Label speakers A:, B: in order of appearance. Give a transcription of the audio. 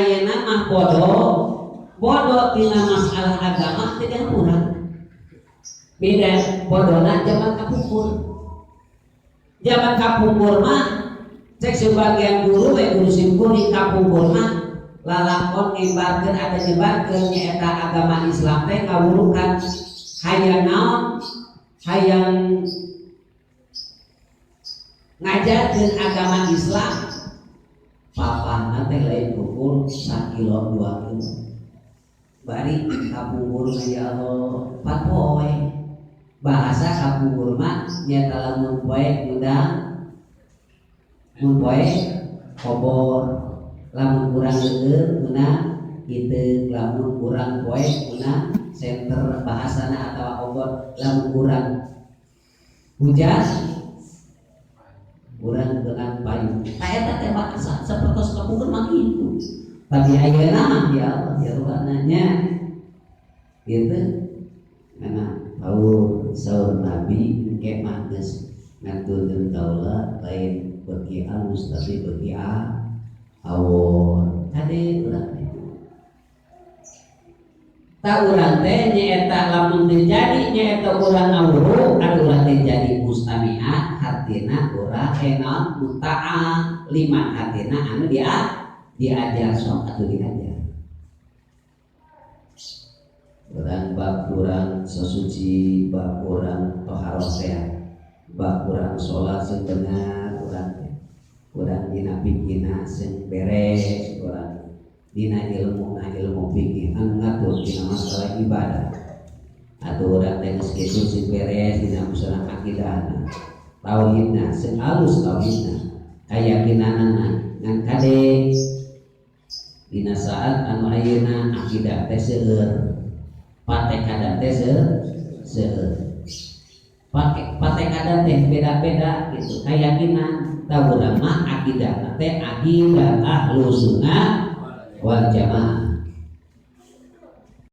A: Ayeuna mah bodoh bodoh tina masalah agama teu dihampura. Beda bodona zaman kapungkur. Zaman kapungkur mah cek sebagian guru we, guru simkuring kapungkur mah lalakon nyebarkeun ada nyebarkeun nyaeta agama Islam teh ngawurukan hayang naon, hayang ngajarkeun agama Islam, papahna teh lain ukur sakilo 2 kilo. Bari kapungkur mah, ya Allah, 4 poe. Bahasa kapungkur mah nyaeta lamun poe ngundang, mun poe obor, lamun kurang leueur ngundang kitu, lamun kurang poe ngundang senter bahasana atau obor, lamun kurang hujan kurang dengan payung. Nah, eta teh bahasa sapertos kapungkur mah kitu. Tapi ayeuna mah, ya Allah, ya Rabbana, gitu. Karena tahu saur Nabi engke mah geus nganturkeun kaula lain beuki alus tapi beuki awon. Kade urang teh. Tak urang teh nyaeta lamun teu jadi nyaeta urang ngawuru atuh urang teh jadi mustami'at, hartina urang naon, mutaah lima, hartina anu dia diajar. Sok atuh diajar urang bab kurang sesuci, bab kurang toharoh teh, bab kurang sholat sing bener, urang teh urang dina pikirna sing beres, urang dina ilmu na ilmu fikih anu ngatur dina masalah ibadah, atau urang teh geus kitu sing beres dina masalah akidahna, tauhidna sing alus, tauhidna, kayakinanana. Ngan kade dina saat anu ayeuna akidah teh seueur, patekadan teh seueur, pake patekadan teh beda-beda gitu keyakinan. Tahu urang mah akidah teh akidah Ahlu Sunnah wal Jamaah.